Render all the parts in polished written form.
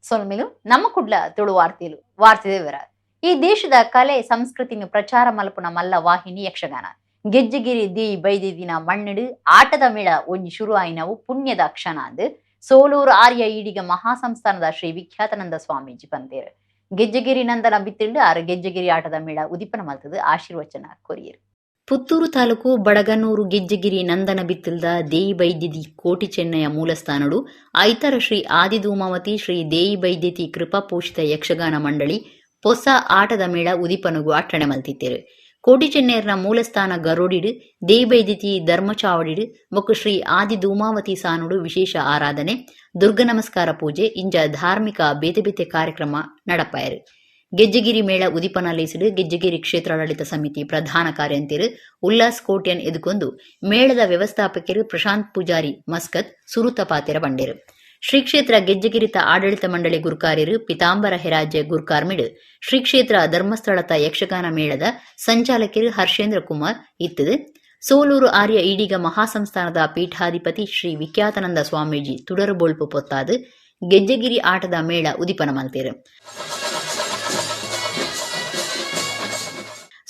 ಸೊಲ್ಮೆಲು. ನಮ್ಮ ಕುಡ್ಲ ತುಳು ವಾರ್ತೆಲು. ವಾರ್ತೆ ವಿವರ. ಈ ದೇಶದ ಕಲೆ ಸಂಸ್ಕೃತಿನ ಪ್ರಚಾರ ಮಲ್ಪುನ ಮಲ್ಲ ವಾಹಿನಿ ಯಕ್ಷಗಾನ. ಗೆಜ್ಜೆಗಿರಿ ದೇಯಿ ಬೈದೆದಿನ ಮಣ್ಣಿಡು ಆಟದ ಮೇಳ ಒಂಜಿ ಶುರು ಆಯಿನವು ಪುಣ್ಯದ ಕ್ಷಣ ಅಂದ್ ಸೋಲೂರು ಆರ್ಯ ಈಡಿಗ ಮಹಾಸಂಸ್ಥಾನದ ಶ್ರೀ ವಿಖ್ಯಾತನಂದ ಸ್ವಾಮೀಜಿ ಪಂತೇರು. ಗೆಜ್ಜೆಗಿರಿ ನಂದನ ಬಿತ್ತಿಂಡು ಆರು ಗೆಜ್ಜೆಗಿರಿ ಆಟದ ಮೇಳ ಉದಿಪನ ಮಲ್ತದು ಆಶೀರ್ವಚನ ಕೊರಿಯರು. ಪುತ್ತೂರು ತಾಲೂಕು ಬಡಗನೂರು ಗೆಜ್ಜೆಗಿರಿ ನಂದನ ಬಿತ್ತಿಲ್ದ ದೇಯಿ ಬೈದ್ಯದಿ ಕೋಟಿ ಚೆನ್ನಯ ಮೂಲಸ್ಥಾನಡು ಐತರ ಶ್ರೀ ಆದಿಧೂಮಾವತಿ ಶ್ರೀ ದೇಯಿ ಬೈದ್ಯತಿ ಕೃಪಾ ಪೋಷಿತ ಯಕ್ಷಗಾನ ಮಂಡಳಿ ಪೊಸ ಆಟದ ಮೇಳ ಉದಿಪನಗು ಅಟ್ಟಣೆ ಮಲ್ತಿತ್ತೇರು. ಕೋಟಿ ಚೆನ್ನೈರ್ನ ಮೂಲಸ್ಥಾನ ಗರೋಡಿಡು ದೇಯಿ ಬೈದ್ಯತಿ ಧರ್ಮಚಾವಡಿಡು ಬೊಕ್ಕ ಶ್ರೀ ಆದಿ ಧೂಮಾವತಿ ಸಾನುಡು ವಿಶೇಷ ಆರಾಧನೆ, ದುರ್ಗ ನಮಸ್ಕಾರ ಪೂಜೆ ಇಂಜ ಧಾರ್ಮಿಕ ಬೇತೆ ಬೇತೆ ಕಾರ್ಯಕ್ರಮ ನಡಪಾಯರು. ಗೆಜ್ಜೆಗಿರಿ ಮೇಳ ಉದಿಪನ ಲೇಸಿಡು ಗೆಜ್ಜೆಗಿರಿ ಕ್ಷೇತ್ರಾಡಳಿತ ಸಮಿತಿ ಪ್ರಧಾನ ಕಾರ್ಯಂತೆರು ಉಲ್ಲಾಸ್ ಕೋಟ್ಯನ್ ಎದುಕೊಂದು ಮೇಳದ ವ್ಯವಸ್ಥಾಪಕರು ಪ್ರಶಾಂತ್ ಪೂಜಾರಿ ಮಸ್ಕತ್ ಸುರುತ ಪಾತೆರ ಬಂಡೇರು. ಶ್ರೀ ಕ್ಷೇತ್ರ ಗೆಜ್ಜೆಗಿರಿತ ಆಡಳಿತ ಮಂಡಳಿ ಗುರ್ಕಾರ್ಯರು ಪಿತಾಂಬರ ಹೆರಾಜೆ ಗುರ್ಕಾರ್ಮಿಡು ಶ್ರೀ ಕ್ಷೇತ್ರ ಧರ್ಮಸ್ಥಳತ ಯಕ್ಷಗಾನ ಮೇಳದ ಸಂಚಾಲಕರು ಹರ್ಷೇಂದ್ರ ಕುಮಾರ್ ಇತ್ತದು. ಸೋಲೂರು ಆರ್ಯ ಈಡಿಗ ಮಹಾಸಂಸ್ಥಾನದ ಪೀಠಾಧಿಪತಿ ಶ್ರೀ ವಿಖ್ಯಾತನಂದ ಸ್ವಾಮೀಜಿ ತುಡರು ಬೊಳ್ಪು ಪೊತ್ತಾದು ಗೆಜ್ಜೆಗಿರಿ ಆಟದ ಮೇಳ ಉದಿಪನ ಮಲ್ತೇರು.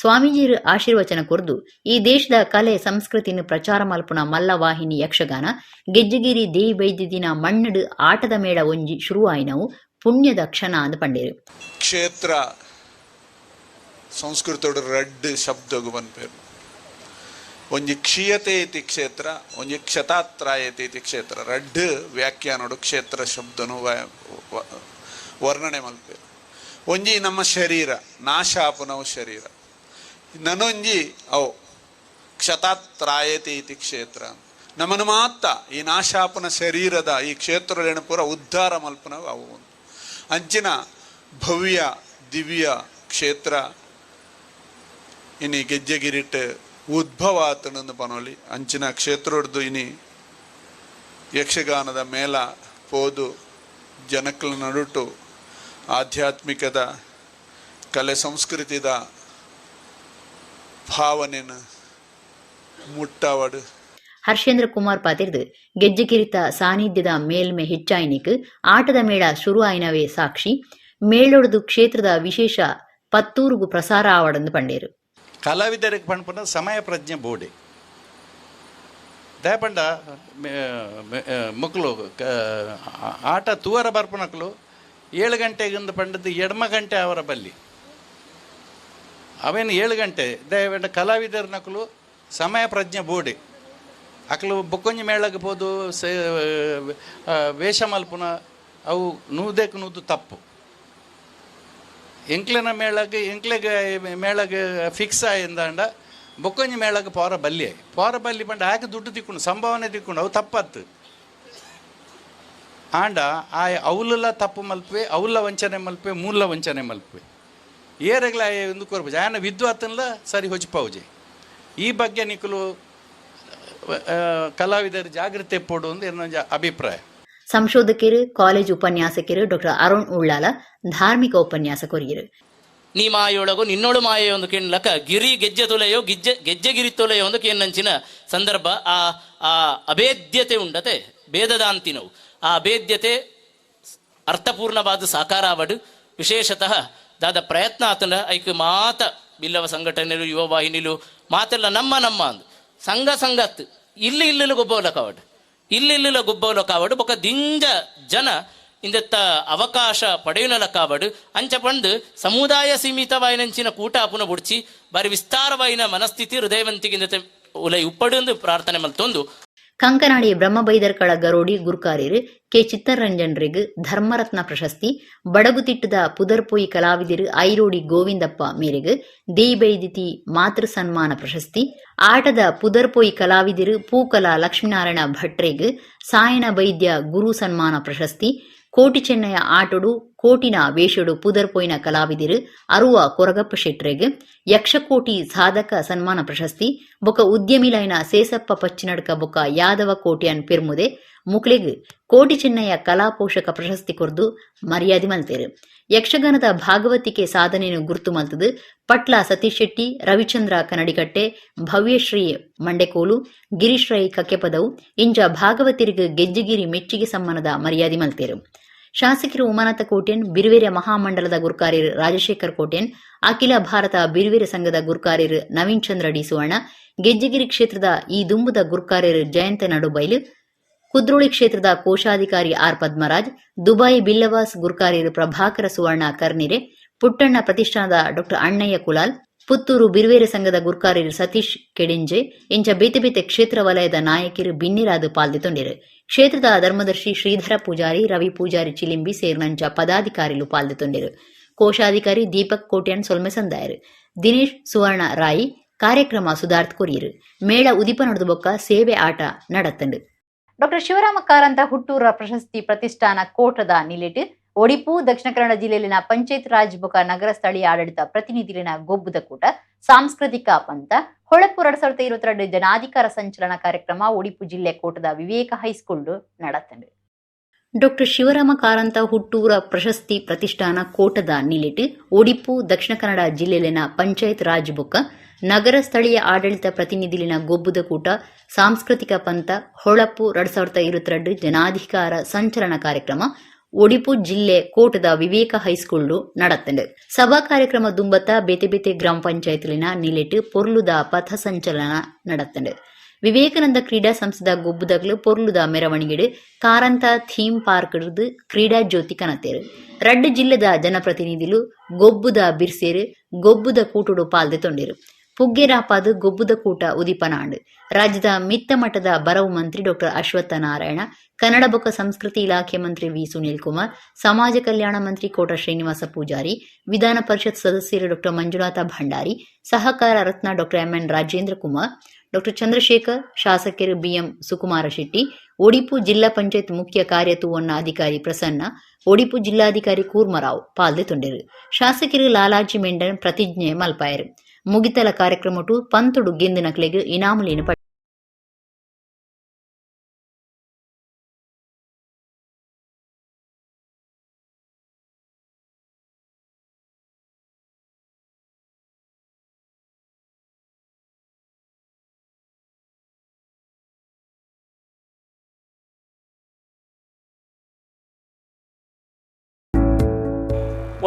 ಸ್ವಾಮೀಜಿಯರು ಆಶೀರ್ವಚನ ಕೊರ್ದು ಈ ದೇಶದ ಕಲೆ ಸಂಸ್ಕೃತಿನ ಪ್ರಚಾರ ಮಲ್ಪುನ ಮಲ್ಲ ವಾಹಿನಿ ಯಕ್ಷಗಾನ. ಗೆಜ್ಜೆಗಿರಿ ದೇಯಿ ಬೈದ್ಯದಿನ ಮಣ್ಣಡು ಆಟದ ಮೇಳ ಒಂಜಿ ಶುರುವಾಯಿನವು ಪುಣ್ಯದ ಕ್ಷಣ ಅಂದ್ ಪಂಡೇರು. ಕ್ಷೇತ್ರ ಸಂಸ್ಕೃತಡು ರಡ್ಡ್ ಶಬ್ದಗು ಪನ್ಪೆರ್. ಒಂಜಿ ಕ್ಷೀಯತೆ ಇತಿ ಕ್ಷೇತ್ರ, ಒಂಜಿ ಕ್ಷತಾತ್ರಾಯತೆ ಇತಿ ಕ್ಷೇತ್ರ. ರಡ್ಡ್ ವ್ಯಾಖ್ಯಾನಡು ಕ್ಷೇತ್ರ ಶಬ್ದನು ವರ್ಣನೆ ಮಲ್ಪೆರ್. ಒಂಜಿ ನಮ್ಮ ಶರೀರ ನಾಶ ಆಪುನವು ಶರೀರ, ನನೊಂಜಿ ಅವು ಕ್ಷತಾತ್ರಾಯತೆ ಇತಿ ಕ್ಷೇತ್ರ. ನಮನು ಮಾತ ಈ ನಾಶಾಪನ ಶರೀರದ ಈ ಕ್ಷೇತ್ರಲೇನ ಪೂರ ಉದ್ಧಾರ ಮಲ್ಪನವು ಅವು. ಅಂಚಿನ ಭವ್ಯ ದಿವ್ಯ ಕ್ಷೇತ್ರ ಇನಿ ಗೆಜ್ಜೆಗಿರಿಟ್ ಉದ್ಭವ ಆತನಂದು ಪನೋಲಿ. ಅಂಚಿನ ಕ್ಷೇತ್ರಡ್ದು ಇನಿ ಯಕ್ಷಗಾನದ ಮೇಳ ಪೋದು ಜನಕ್ಲ ನಡುಟು ಆಧ್ಯಾತ್ಮಿಕದ ಕಲೆ ಸಂಸ್ಕೃತಿದ ಭಾವನೆನ ಮುಟ್ಟವಡು. ಹರ್ಷೇಂದ್ರ ಕುಮಾರ್ ಪಾತಿರ್ದು ಗೆಜ್ಜೆಗಿರಿತ ಸಾನ್ನಿಧ್ಯದ ಮೇಲ್ಮೆ ಹೆಚ್ಚಾಯಿನಿಕ್ ಆಟದ ಮೇಳ ಶುರು ಆಯಿನವೇ ಸಾಕ್ಷಿ. ಮೇಳೊಡ್ದು ಕ್ಷೇತ್ರದ ವಿಶೇಷ ಪತ್ತೂರುಗು ಪ್ರಸಾರ ಆವಡಂದು ಪಂಡೇರು. ಕಲಾವಿದರಿಗೆ ಪಣ್ಪುನ ಸಮಯ ಪ್ರಜ್ಞೆ ಬೋಡೆ. ದಯಪಂಡ ಮಕ್ಕಳು ಆಟ ತೂವರ ಬರ್ಪುನಕ್ಲು 7 ಗಂಟೆಗಿಂದ ಪಂಡದ್ದು ಎಡ್ಮ ಗಂಟೆ ಅವರ ಬಲ್ಲಿ ಅವೇನು 7 ಗಂಟೆ. ದಯಪಂಡ ಕಲಾವಿದರ ನಕಲು ಸಮಯ ಪ್ರಜ್ಞೆ ಬೋಡೆ. ಅಕ್ಲು ಬೊಕ್ಕೊಂಜಿ ಮೇಳಗೆ ಪೋದು ಸೇ ವೇಷ ಮಲ್ಪುನ ಅವು ನೂದಕ್ಕೆ ನೂದು ತಪ್ಪು. ಎಂಕ್ಲೆನ ಮೇಳಗೆ ಎಂಕ್ಲೆಗೆ ಮೇಳಗೆ ಫಿಕ್ಸ್ ಆಯಿಂದಾಂಡ ಬೊಕ್ಕೊಂಜಿ ಮೇಳಗೆ ಪೋರ ಬಲ್ಲಿ ಪೋರ ಬಲ್ಲಿ ಪಂಡ ಆಕೆ ದುಡ್ಡು ತಿಕ್ಕೊಂಡು ಸಂಭಾವನೆ ತಿಕ್ಕೊಂಡು ಅವು ತಪ್ಪತ್ತು. ಆಂಡ ಆ ಅವಲೆಲ್ಲ ತಪ್ಪು ಮಲ್ಪೆ, ಅವಲ್ಲ ವಂಚನೆ ಮಲ್ಪೆ, ಮೂಲ ವಂಚನೆ ಮಲ್ಪೆ ಏರೆಗ್ಲ ಒಂದು ಕೊರ್ಪುಜೆ ಆಯನ ವಿದ್ವಾತನ್ಲ ಸರಿ ಹೊಜ್ಪಾವುಜೆ. ಈ ಬಗ್ಗೆ ನಿಕುಲು ಕಲಾವಿದರು ಜಾಗೃತಿ ಪೋಡು ಅಂತ ಎನ್ನ ಅಭಿಪ್ರಾಯ. ಸಂಶೋಧಕರು ಕಾಲೇಜ್ ಉಪನ್ಯಾಸಕರು ಡಾಕ್ಟರ್ ಅರುಣ್ ಉಳ್ಳಾಲ ಧಾರ್ಮಿಕ ಉಪನ್ಯಾಸ ಕೊರಿಯರು. ನೀ ಮಾಯೊಳಗು ನಿನ್ನೋಳು ಮಾಯೆ ಒಂದು ಕೇಳಲಕ್ಕ ಗಿರಿ ಗೆಜ್ಜೆ ತೊಲೆಯೋ ಗಿಜ್ಜೆ ಗೆಜ್ಜೆ ಗಿರಿ ತೊಲೆಯೋ ಒಂದು ಕೇನ್ನಂಚಿನ ಸಂದರ್ಭ. ಆ ಆ ಅಭೇದ್ಯತೆ ಉಂಡತೆ ಭೇದದಾಂತಿನವು ಆ ಅಭೇದ್ಯತೆ ಅರ್ಥಪೂರ್ಣವಾದ ಸಾಕಾರ ಆವಡು. ವಿಶೇಷತಃ ದಾದ ಪ್ರಯತ್ನ ಆತನ ಐಕ್ ಮಾತ ಬಿಲ್ಲವ ಸಂಘಟನೆಲು ಯುವ ವಾಹಿನಿಲು ಮಾತೆಲ್ಲ ನಮ್ಮ ನಮ್ಮ ಅಂದು ಸಂಘ ಸಂಗತ್ ಇಲ್ಲಿ ಇಲ್ಲೆಲ್ಲ ಗೊಬ್ಬವಲ ಕಾವಡು ಇಲ್ಲಿ ಇಲ್ಲೆಲ್ಲ ಗೊಬ್ಬವಲ ಕಾವಡು ಬೊಕ ದಿಂಜ ಜನ ಇಂದತ್ತ ಅವಕಾಶ ಪಡೆಯುನಲ ಕಾವಡು. ಅಂಚ ಪಂಡು ಸಮುದಾಯ ಸೀಮಿತವಾಯಿನಂಚಿನ ಕೂಟ ಅಪುನ ಬುಡ್ಚಿ ಬಾರಿ ವಿಸ್ತಾರವಾಯಿನ ಮನಸ್ಥಿತಿ ಹೃದಯವಂತಿಗಿಂದ ಉಲೈ ಉಪ್ಪಡು ಎಂದು ಪ್ರಾರ್ಥನೆ ಮಲ್ತೊಂದು. ಕಂಕನಾಡಿ ಬ್ರಹ್ಮಬೈದರ್ಕಳ ಗರೋಡಿ ಗುರ್ಕಾರಿರು ಕೆ ಚಿತ್ತರಂಜನ್ರಿಗ್ ಧರ್ಮರತ್ನ ಪ್ರಶಸ್ತಿ, ಬಡಗುತಿಟ್ಟದ ಪುದರ್ಪೊಯಿ ಕಲಾವಿದರು ಐರೋಡಿ ಗೋವಿಂದಪ್ಪ ಮೇರೆಗ್ ದೇಯಿಬೈದಿತಿ ಮಾತೃ ಸನ್ಮಾನ ಪ್ರಶಸ್ತಿ, ಆಟದ ಪುದರ್ಪೊಯಿ ಕಲಾವಿದರು ಪೂಕಲ ಲಕ್ಷ್ಮೀನಾರಾಯಣ ಭಟ್ರೆಗ್ ಸಾಯನ ವೈದ್ಯ ಗುರು ಸನ್ಮಾನ ಪ್ರಶಸ್ತಿ, ಕೋಟಿ ಚೆನ್ನಯ ಆಟೊಡು ಕೋಟಿನ ವೇಷಡು ಪುದರ್ಪೊಯ್ನ ಕಲಾವಿದರು ಅರುವ ಕೊರಗಪ್ಪ ಶೆಟ್ರೆಗ್ ಯಕ್ಷಕೋಟಿ ಸಾಧಕ ಸನ್ಮಾನ ಪ್ರಶಸ್ತಿ, ಬೊಕ ಉದ್ಯಮಿಲೈನ ಸೇಸಪ್ಪ ಪಚ್ಚಿನಡ್ಕ ಬೊಕ ಯಾದವ ಕೋಟ್ಯಾನ್ ಪೆರ್ಮುದೆ ಮುಕ್ಲೆಗ್ ಕೋಟಿ ಚೆನ್ನಯ್ಯ ಕಲಾ ಪೋಷಕ ಪ್ರಶಸ್ತಿ ಕೊರ್ದು ಮರ್ಯಾದೆ ಮಲ್ತೇರು. ಯಕ್ಷಗಾನದ ಭಾಗವತಿಕೆ ಸಾಧನೆಯನ್ನು ಗುರ್ತು ಮಲ್ತದು ಪಟ್ಲ ಸತೀಶ್ ಶೆಟ್ಟಿ, ರವಿಚಂದ್ರ ಕನ್ನಡಿಕಟ್ಟೆ, ಭವ್ಯಶ್ರೀ ಮಂಡೆಕೋಲು, ಗಿರೀಶ್ ರೈ ಕಕ್ಕೆಪದವು ಇಂಜ ಭಾಗವತಿರಿಗ್ ಗೆಜ್ಜೆಗಿರಿ ಮೆಚ್ಚಿಗೆ ಸಮ್ಮಾನದ ಮರ್ಯಾದೆ ಮಲ್ತೇರು. ಶಾಸಕರು ಉಮಾನಾಥ ಕೋಟ್ಯನ್, ಬಿರುವೆರೆ ಮಹಾಮಂಡಲದ ಗುರ್ಕಾರ್ಯರು ರಾಜಶೇಖರ್ ಕೋಟ್ಯನ್, ಅಖಿಲ ಭಾರತ ಬಿರುವೆರೆ ಸಂಘದ ಗುರ್ಕಾರ್ಯರು ನವೀನ್ ಚಂದ್ರ ಡಿ ಸುವರ್ಣ, ಗೆಜ್ಜೆಗಿರಿ ಕ್ಷೇತ್ರದ ಈ ದುಂಬುದ ಗುರ್ಕಾರ್ಯರು ಜಯಂತ ನಡುಬೈಲು, ಕುದ್ರೋಳಿ ಕ್ಷೇತ್ರದ ಕೋಶಾಧಿಕಾರಿ ಆರ್ ಪದ್ಮರಾಜ್, ದುಬೈ ಬಿಲ್ಲವಾಸ್ ಗುರ್ಕಾರ್ಯರು ಪ್ರಭಾಕರ ಸುವರ್ಣ ಕರ್ನಿರೆ, ಪುಟ್ಟಣ್ಣ ಪ್ರತಿಷ್ಠಾನದ ಡಾ ಅಣ್ಣಯ್ಯ ಕುಲಾಲ್, ಪುತ್ತೂರು ಬಿರುವೇರೆ ಸಂಘದ ಗುರ್ಕಾರ್ಯರು ಸತೀಶ್ ಕೆಡಿಂಜೆ ಇಂಚ ಬೇತೆ ಬೇತೆ ಕ್ಷೇತ್ರ ವಲಯದ ನಾಯಕರು ಬಿನ್ನಿರಾದು ಪಾಲ್ದಿತೊಂಡಿರು. ಕ್ಷೇತ್ರದ ಧರ್ಮದರ್ಶಿ ಶ್ರೀಧರ ಪೂಜಾರಿ, ರವಿ ಪೂಜಾರಿ ಚಿಲಿಂಬಿ ಸೇರಿನಂಚ ಪದಾಧಿಕಾರಿಲು ಪಾಲ್ದಿತೊಂಡಿರು. ಕೋಶಾಧಿಕಾರಿ ದೀಪಕ್ ಕೋಟ್ಯಾನ್ ಸೊಲ್ಮೆ ಸಂದಾಯರು. ದಿನೇಶ್ ಸುವರ್ಣ ರಾಯಿ ಕಾರ್ಯಕ್ರಮ ಸುಧಾರ್ತ್ ಕೊರಿಯರು. ಮೇಳ ಉದಿಪ ನಡೆದು ಬೊಕ್ಕ ಸೇವೆ ಆಟ ನಡತ್ತಂಡು. ಡಾಕ್ಟರ್ ಶಿವರಾಮ ಕಾರಂತ ಹುಟ್ಟೂರ ಪ್ರಶಸ್ತಿ ಪ್ರತಿಷ್ಠಾನ ಕೋಟದ ನಿಲೆಟ್ ಒಡಿಪು ದಕ್ಷಿಣ ಕನ್ನಡ ಜಿಲ್ಲೆಯಲ್ಲಿನ ಪಂಚಾಯತ್ ರಾಜ್ ಬೊಕ ನಗರ ಸ್ಥಳೀಯ ಆಡಳಿತ ಪ್ರತಿನಿಧಿಗಳಿನ ಗೊಬ್ಬುದ ಕೂಟ ಸಾಂಸ್ಕೃತಿಕ ಪಂಥ ಹೊಳಪು 2022 ಜನಾಧಿಕಾರ ಸಂಚಲನ ಕಾರ್ಯಕ್ರಮ ಒಡಿಪು ಜಿಲ್ಲೆ ಕೋಟದ ವಿವೇಕ ಹೈಸ್ಕೂಲ್ ನಡತ್ತಂಡು. ಡಾಕ್ಟರ್ ಶಿವರಾಮ ಕಾರಂತ ಹುಟ್ಟೂರ ಪ್ರಶಸ್ತಿ ಪ್ರತಿಷ್ಠಾನ ಕೋಟದ ನಿಲೆಟ್ ಒಡಿಪು ದಕ್ಷಿಣ ಕನ್ನಡ ಜಿಲ್ಲೆಯಲ್ಲಿನ ಪಂಚಾಯತ್ ರಾಜ್ ಬೊಕ್ಕ ನಗರ ಸ್ಥಳೀಯ ಆಡಳಿತ ಪ್ರತಿನಿಧಿಲಿನ ಗೊಬ್ಬುದ ಕೂಟ ಸಾಂಸ್ಕೃತಿಕ ಪಂಥ ಹೊಳಪು 2022 ಜನಾಧಿಕಾರ ಸಂಚಲನ ಕಾರ್ಯಕ್ರಮ ಒಡಿಪು ಜಿಲ್ಲೆ ಕೋಟದ ವಿವೇಕ ಹೈಸ್ಕೂಲ್ ನಡತ್ತಂಡು. ಸಭಾ ಕಾರ್ಯಕ್ರಮ ದುಂಬತ್ತ ಬೇತೆ ಬೇತೆ ಗ್ರಾಮ ಪಂಚಾಯತ್ಲಿನ ನಿಲೆಟ್ ಪೊರ್ಲುದ ಪಥ ಸಂಚಲನ ನಡತ್ತಂಡು. ವಿವೇಕಾನಂದ ಕ್ರೀಡಾ ಸಂಸ್ಥೆದ ಗೊಬ್ಬುದಗ್ಲು ಪೊರ್ಲುದ ಮೆರವಣಿಗೆಡು ಕಾರಂತ ಥೀಮ್ ಪಾರ್ಕ್ ಕ್ರೀಡಾ ಜ್ಯೋತಿ ಕನತೇರು. ರಡ್ಡು ಜಿಲ್ಲೆದ ಜನಪ್ರತಿನಿಧಿಲು ಗೊಬ್ಬುದ ಬಿರ್ಸೇರು ಗೊಬ್ಬುದ ಕೂಟುಡು ಪಾಲ್ದೆ ತೊಂಡಿರು. ಪುಗ್ಗೆರಾಪಾದು ಗೊಬ್ಬುದ ಕೂಟ ಉದಿಪನಾಂಡು. ರಾಜ್ಯದ ಮಿತ್ತ ಮಟ್ಟದ ಬರವು ಮಂತ್ರಿ ಡಾಕ್ಟರ್ ಅಶ್ವತ್ಥ ನಾರಾಯಣ, ಕನ್ನಡ ಬೊಕ್ಕ ಸಂಸ್ಕೃತಿ ಇಲಾಖೆ ಮಂತ್ರಿ ವಿ ಸುನೀಲ್ ಕುಮಾರ್, ಸಮಾಜ ಕಲ್ಯಾಣ ಮಂತ್ರಿ ಕೋಟ ಶ್ರೀನಿವಾಸ ಪೂಜಾರಿ, ವಿಧಾನ ಪರಿಷತ್ ಸದಸ್ಯರು ಡಾಕ್ಟರ್ ಮಂಜುನಾಥ ಭಂಡಾರಿ, ಸಹಕಾರ ರತ್ನ doctor MN Rajendra Kumar, doctor Chandrashekar, ಶಾಸಕರು ಬಿಎಂ ಸುಕುಮಾರ ಶೆಟ್ಟಿ, ಒಡಿಪು ಜಿಲ್ಲಾ ಪಂಚಾಯತ್ ಮುಖ್ಯ ಕಾರ್ಯತೂವನ್ನ ಅಧಿಕಾರಿ ಪ್ರಸನ್ನ, ಒಡಿಪು ಜಿಲ್ಲಾಧಿಕಾರಿ ಕೂರ್ಮರಾವ್ ಪಾಲ್ದೆ ತೊಂಡಿರು. ಶಾಸಕರು ಲಾಲಾಜಿ ಮೆಂಡನ್ ಪ್ರತಿಜ್ಞೆ ಮಲ್ಪಾಯರು. ಮುಗಿತಲ ಕಾರ್ಯಕ್ರಮಟು ಪಂತುಡು ಗೆಂದಿನಕ್ಲೆಗ್ ಇನಾಮುಲೇನು